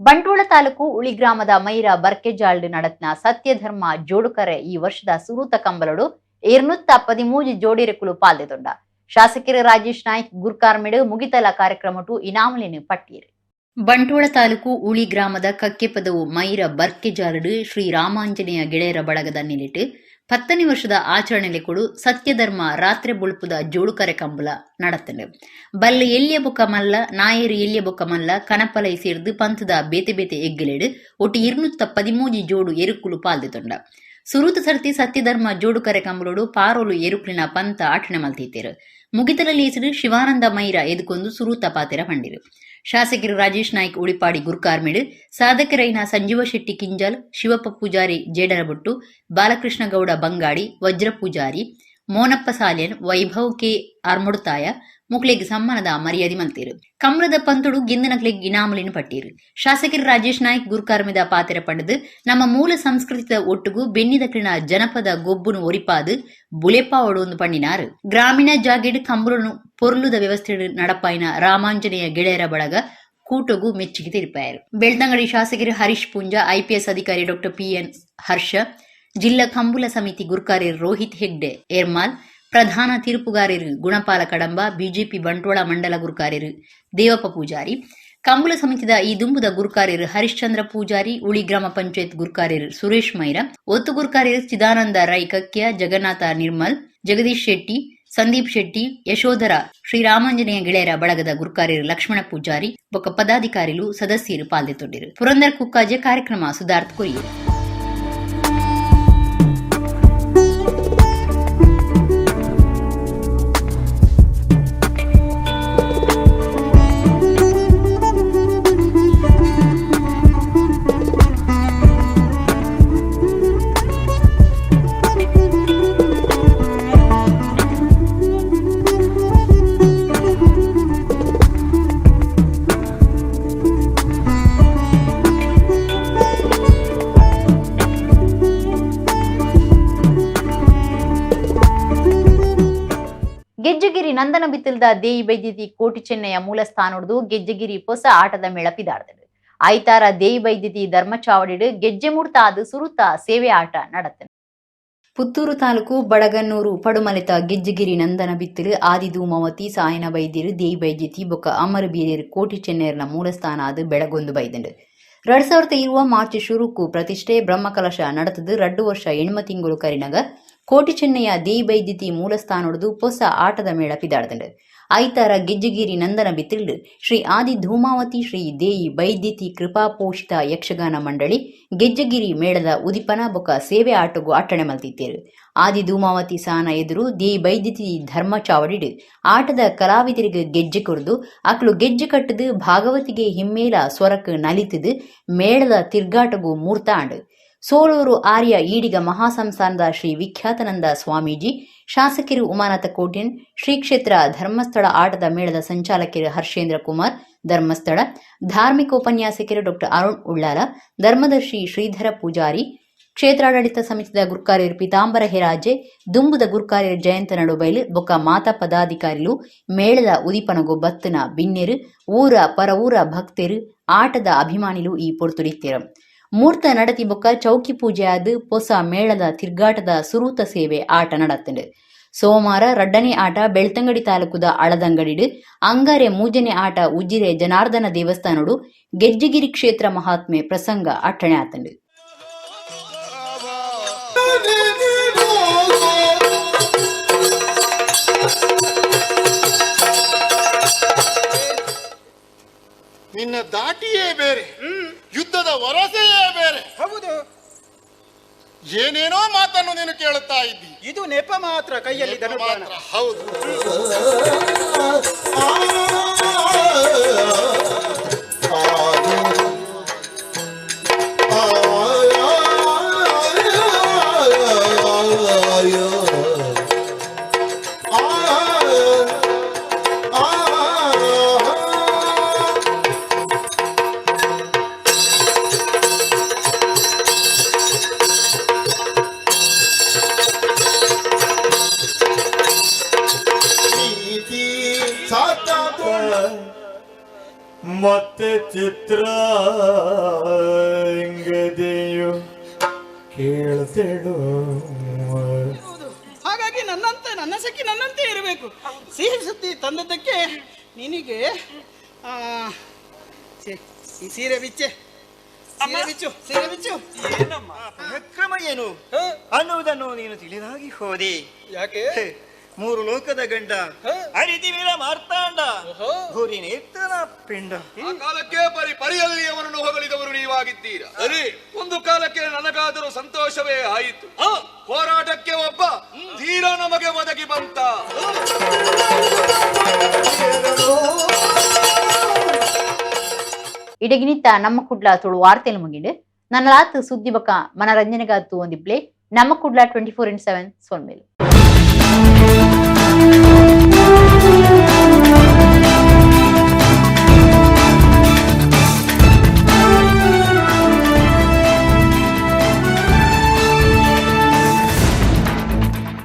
ಬಂಟ್ವಾಳ ತಾಲೂಕು ಉಳಿ ಗ್ರಾಮದ ಮೈರ ಬರ್ಕೆಜಾಲ್ಡ್ ನಡತ್ನ ಸತ್ಯಧರ್ಮ ಜೋಡುಕರೆ ಈ ವರ್ಷದ ಸುರೂತ ಕಂಬಲಡು 213 ಜೋಡಿರಕುಲು ಪಾಲ್ದೆತೊಂಡ. ಶಾಸಕರು ರಾಜೇಶ್ ನಾಯ್ಕ್ ಗುರ್ಕಾರ್ಮೆಡು ಮುಗಿತಲ ಕಾರ್ಯಕ್ರಮಟು ಇನಾಮುಲಿನ ಪಟ್ಟಿಯರು. ಬಂಟ್ವಾಳ ತಾಲೂಕು ಉಳಿ ಗ್ರಾಮದ ಕಕ್ಕೆಪದವು ಮೈರ ಬರ್ಕೆಜಾಲಡು ಶ್ರೀ ರಾಮಾಂಜನೇಯ ಗೆಳೆಯರ ಬಳಗದ ನಿಲಿಟ್ಟು 10ನೇ ವರ್ಷದ ಆಚರಣೆಲೆ ಕೊಡು ಸತ್ಯಧರ್ಮ ರಾತ್ರಿ ಬುಳುಪುದ ಜೋಡುಕರೆ ಕಂಬಲ ನಡತಂಡು. ಬಲ್ಲೆ ಎಲ್ಲಿಯ ಬೊಕ್ಕ ಮಲ್ಲ ನಾಯರು ಎಲ್ಲಿಯ ಬೊಕ್ಕ ಮಲ್ಲ ಕನಪಲೈ ಸೇರ್ದು ಪಂಥದ ಬೇತೆ ಬೇತೆ ಎಗ್ಗಲೆಡು ಒಟ್ಟು 213 ಜೋಡು ಎರುಕುಲು ಪಾಲ್ದೆತೊಂಡ. ಸುರೂತ ಸರ್ತಿ ಸತ್ಯಧರ್ಮ ಜೋಡುಕರೆ ಕಂಬಲೋಡು ಪಾರೋಲು ಎರುಕುಲಿನ ಪಂಥ ಆಠಣೆ ಮಲ್ತಿತ್ತೇರು. ಮುಗಿತಲಲ್ಲಿ ಹೆಸರು ಶಿವಾನಂದ ಮೈರ ಎದುಕೊಂದು ಸುರೂತ ಪಾತೆರ ಪಂಡಿರು. ಶಾಸಕರು ರಾಜೇಶ್ ನಾಯ್ಕ್ ಉಳಿಪಾಡಿ ಗುರ್ಕಾರ್ಮೇಡು, ಸಾಧಕರೈನ ಸಂಜೀವ ಶೆಟ್ಟಿ ಕಿಂಜಾಲ್, ಶಿವಪ್ಪ ಪೂಜಾರಿ ಜೇಡರಬೊಟ್ಟು, ಬಾಲಕೃಷ್ಣ ಗೌಡ ಬಂಗಾಡಿ, ವಜ್ರ ಪೂಜಾರಿ, ಮೋನಪ್ಪ ಸಾಲ್ಯನ್, ವೈಭವ್ ಕೆ ಅರ್ಮುಡ್ತಾಯ ಮುಕ್ಲೆಗ್ ಸಮ್ಮಾನದ ಮರ್ಯಾದೆ ಮಲ್ತೇರು. ಕಮ್ರದ ಪಂತುಡು ಗಿಂದನಕ್ಲೆಗ್ ಇನಾಮುಲಿನ ಪಟ್ಟೀರು. ಶಾಸಕರು ರಾಜೇಶ್ ನಾಯ್ಕ್ ಗುರುಕಾರ್ಮಿದ ಪಾತೆರ ಪಂಡದು ನಮ್ಮ ಮೂಲ ಸಂಸ್ಕೃತಿದ ಒಟ್ಟುಗು ಬೆನ್ನಿದಕ್ಲಿನ ಜನಪದ ಗೊಬ್ಬುನು ಒರಿಪಾದು ಬುಲೆಪಾವಡು ಒಂದು ಪಂಡಿನಾರು. ಗ್ರಾಮೀಣ ಜಾಗೆಡ್ ಕಂಬುಲನು ಪೊರ್ಲುದ ವ್ಯವಸ್ಥೆ ನಡಪಾಯಿನ ರಾಮಾಂಜನೇಯ ಗೆಳೆಯರ ಬಳಗ ಕೂಟಗು ಮೆಚ್ಚುಗೆ ತಿಳಿಪಾಯರು. ಬೆಳ್ತಂಗಡಿ ಶಾಸಕರು ಹರೀಶ್ ಪೂಂಜಾ, ಐಪಿಎಸ್ ಅಧಿಕಾರಿ ಡಾಕ್ಟರ್ ಪಿಎನ್ ಹರ್ಷ, ಜಿಲ್ಲಾ ಕಂಬುಲ ಸಮಿತಿ ಗುರ್ಕಾರ್ಯರು ರೋಹಿತ್ ಹೆಗ್ಡೆ ಏರ್ಮಾಲ್, ಪ್ರಧಾನ ತೀರ್ಪುಗಾರರು ಗುಣಪಾಲ ಕಡಂಬ, ಬಿಜೆಪಿ ಬಂಟ್ವಾಳ ಮಂಡಲ ಗುರುಕಾರ್ಯರು ದೇವಪ್ಪ ಪೂಜಾರಿ, ಕಂಬುಲ ಸಮಿತಿದ ಈ ದುಂಬುದ ಗುರುಕಾರ್ಯರು ಹರಿಶ್ಚಂದ್ರ ಪೂಜಾರಿ, ಉಳಿ ಗ್ರಾಮ ಪಂಚಾಯತ್ ಗುರುಕಾರ್ಯರು ಸುರೇಶ್ ಮೈರ, ಒತ್ತು ಗುರುಕಾರ್ಯರು ಚಿದಾನಂದ ರೈ ಕಕ್ಯ, ಜಗನ್ನಾಥ ನಿರ್ಮಲ್, ಜಗದೀಶ್ ಶೆಟ್ಟಿ, ಸಂದೀಪ್ ಶೆಟ್ಟಿ, ಯಶೋಧರ, ಶ್ರೀರಾಮಾಂಜನೇಯ ಗೆಳೆಯರ ಬಳಗದ ಗುರುಕಾರ್ಯರು ಲಕ್ಷ್ಮಣ ಪೂಜಾರಿ ಬೊಕ್ಕ ಪದಾಧಿಕಾರಿಲು ಸದಸ್ಯರು ಪಾಲ್ದೆತೊಂಡಿರು. ಪುರಂದರ್ ಕುಕ್ಕಾಜೆ ಕಾರ್ಯಕ್ರಮ ಸುಧಾರ್ಥ ಕೊರಿಯರು. ಗೆಜ್ಜಗಿರಿ ನಂದನ ಬಿತ್ತಿಲ್ದ ದೇಯಿ ಬೈದಿತಿ ಕೋಟಿ ಚೆನ್ನಯ್ಯ ಮೂಲ ಸ್ಥಾನೊಡ್ದು ಗೆಜ್ಜಗಿರಿ ಪೊಸ ಆಟದ ಮೇಳ ಪಿದಾಡ್ದಡು. ಐತಾರ ದೇಯಿ ಬೈದಿತಿ ಧರ್ಮಚಾವಡಿಡು ಗೆಜ್ಜೆ ಮೂರ್ತ ಅದು ಸುರುತ ಸೇವೆ ಆಟ ನಡತನು. ಪುತ್ತೂರು ತಾಲೂಕು ಬಡಗನ್ನೂರು ಪಡುಮಲೆತ ಗೆಜ್ಜಗಿರಿ ನಂದನ ಬಿತ್ತಿಲು ಆದಿಧೂಮವತಿ ಸಾಯನ ಬೈದಿರು ದೇಯಿ ಬೈದ್ಯತಿ ಬೊಕ್ಕ ಅಮರ ಬೀರೇರು ಕೋಟಿ ಚೆನ್ನೈರ್ನ ಮೂಲಸ್ಥಾನ ಅದು ಬೆಳಗೊಂದು ಬೈದಂಡು. 2020 ಮಾರ್ಚ್ ಶುರುಕು ಪ್ರತಿಷ್ಠೆ ಬ್ರಹ್ಮಕಲಶ ನಡತದು 2 ವರ್ಷ 8 ತಿಂಗಳು ಕರಿನಗ ಕೋಟಿ ಚೆನ್ನಯ್ಯ ದೇಯಿ ಬೈದ್ಯತಿ ಮೂಲಸ್ಥಾನೊಡ್ದು ಪೊಸ ಆಟದ ಮೇಳ ಪಿದಾಡ್ದಂಡು. ಐತಾರ ಗೆಜ್ಜಗಿರಿ ನಂದನ ಬಿತ್ತಿಲ್ಡು ಶ್ರೀ ಆದಿ ಧೂಮಾವತಿ ಶ್ರೀ ದೇಯಿ ಬೈದ್ಯತಿ ಕೃಪಾಪೋಷಿತ ಯಕ್ಷಗಾನ ಮಂಡಳಿ ಗೆಜ್ಜಗಿರಿ ಮೇಳದ ಉದಿಪನ ಬೊಕ ಸೇವೆ ಆಟಗು ಅಟ್ಟಣೆ ಮಲ್ತಿತ್ತೇರು. ಆದಿ ಧೂಮಾವತಿ ಸಾನ ಎದುರು ದೇಯಿ ಬೈದ್ಯತಿ ಧರ್ಮ ಚಾವಡಿಡು ಆಟದ ಕಲಾವಿದರಿಗೆ ಗೆಜ್ಜೆ ಕೊರ್ದು ಅಕ್ಲು ಗೆಜ್ಜೆ ಕಟ್ಟದು ಭಾಗವತಿಗೆ ಹಿಮ್ಮೇಲ ಸ್ವರಕ್ ನಲಿತದು ಮೇಳದ ತಿರ್ಗಾಟಗು ಮೂರ್ತ ಆಂಡು. ಸೋಲೂರು ಆರ್ಯ ಈಡಿಗ ಮಹಾಸಂಸ್ಥಾನದ ಶ್ರೀ ವಿಖ್ಯಾತನಂದ ಸ್ವಾಮೀಜಿ, ಶಾಸಕರು ಉಮಾನಾಥ ಕೋಟ್ಯನ್, ಶ್ರೀ ಕ್ಷೇತ್ರ ಧರ್ಮಸ್ಥಳ ಆಟದ ಮೇಳದ ಸಂಚಾಲಕರು ಹರ್ಷೇಂದ್ರ ಕುಮಾರ್ ಧರ್ಮಸ್ಥಳ, ಧಾರ್ಮಿಕ ಉಪನ್ಯಾಸಕರು ಡಾಕ್ಟರ್ ಅರುಣ್ ಉಳ್ಳಾಲ, ಧರ್ಮದರ್ಶಿ ಶ್ರೀಧರ ಪೂಜಾರಿ, ಕ್ಷೇತ್ರಾಡಳಿತ ಸಮಿತಿದ ಗುರ್ಕಾರ್ಯರು ಪೀತಾಂಬರ ಹೆರಾಜೆ, ದುಂಬುದ ಗುರ್ಕಾರ್ಯರು ಜಯಂತ ನಡುಬೈಲು ಬೊಕ್ಕ ಮಾತಾ ಪದಾಧಿಕಾರಿಲು ಮೇಳದ ಉದಿಪನಗು ಬತ್ತನ ಬಿನ್ನೆರು, ಊರ ಪರವೂರ ಭಕ್ತರು, ಆಟದ ಅಭಿಮಾನಿಲು ಈ ಪೊರ್ತುಡಿತ್ತೆರು. ಮೂರ್ತ ನಡತಿ ಬೊಕ್ಕ ಚೌಕಿ ಪೂಜೆ ಆದ್ ಪೊಸ ಮೇಳದ ತಿರ್ಗಾಟದ ಸುರೂತ ಸೇವೆ ಆಟ ನಡತ್ತಂಡು. ಸೋಮವಾರ ರಡ್ಡನೇ ಆಟ ಬೆಳ್ತಂಗಡಿ ತಾಲೂಕುದ ಅಳದಂಗಡಿಡು, ಅಂಗಾರೆ ಮೂಜನೆ ಆಟ ಉಜಿರೆ ಜನಾರ್ದನ ದೇವಸ್ಥಾನಡು ಗೆಜ್ಜಗಿರಿ ಕ್ಷೇತ್ರ ಮಹಾತ್ಮೆ ಪ್ರಸಂಗ ಅಟ್ಟಣೆ ಆತಂಡು. ನಿನ್ನ ದಾಟಿಯೇ ಬೇರೆ, ಯುದ್ಧದ ವರಸೆಯೇ ಬೇರೆ. ಹೌದು, ಏನೇನೋ ಮಾತನ್ನು ನೀನು ಕೇಳುತ್ತಾ ಇದ್ದಿ. ಇದು ನೆಪ ಮಾತ್ರ, ಕೈಯಲ್ಲಿ ಧನುರ್ಬಾಣ. ಹೌದು. ಚಿತ್ರಾಂಗದೆಯು ಕೇಳ್ತೆಳು. ಹಾಗಾಗಿ ನನ್ನಂತೆ ನನ್ನ ಸಖಿ ನನ್ನಂತೆ ಇರಬೇಕು. ಸಿಹಿ ಸುದ್ದಿ ತಂದದ್ದಕ್ಕೆ ನಿನಗೆ ಈ ಸೀರೆ ಬಿಚ್ಚೆ, ಸೀರೆ ಬಿಚ್ಚು, ಸೀರೆ ಬಿಚ್ಚು. ಏನಮ್ಮ ಪರಾಕ್ರಮ ಏನು ಅನ್ನುವುದನ್ನು ನೀನು ತಿಳಿದಾಗಿ ಹೋದೆ. ಯಾಕೆ? ಮೂರು ಲೋಕದ ಗಂಡ ಅರಿದಿವಿರ ಮಾರ್ತಾಂಡ ಭೂರಿ ನೇತನ ಪಿಂಡ. ಆ ಕಾಲಕ್ಕೆ ಪರಿ ಪರಿಯಲ್ಲಿ ಅವನನ್ನು ಹೊಗಳಿದವರು ನೀವಾಗಿದ್ದೀರಾ. ಸರಿ, ಒಂದು ಕಾಲಕ್ಕೆ ನನಗಾದರೂ ಸಂತೋಷವೇ ಆಯಿತು. ಹೋರಾಟಕ್ಕೆ ಒಬ್ಬ ಧೀರ ನಮಗೆ ಒದಗಿ ಬಂತ. ಇಡಗಿನಿತ್ತ ನಮ್ಮ ಕುಡ್ಲ ತುಳು ವಾರ್ತೆಲು ಮುಗಿಂಡು ನನ್ನಲಾತ್ ಸುದ್ದಿ ಬಕ ಮನರಂಜನೆಗಾತು ಒಂದಿಪ್ಲೆ ನಮ್ಮ ಕುಡ್ಲ 24x7 ಸೊನ್ಮೇಲು.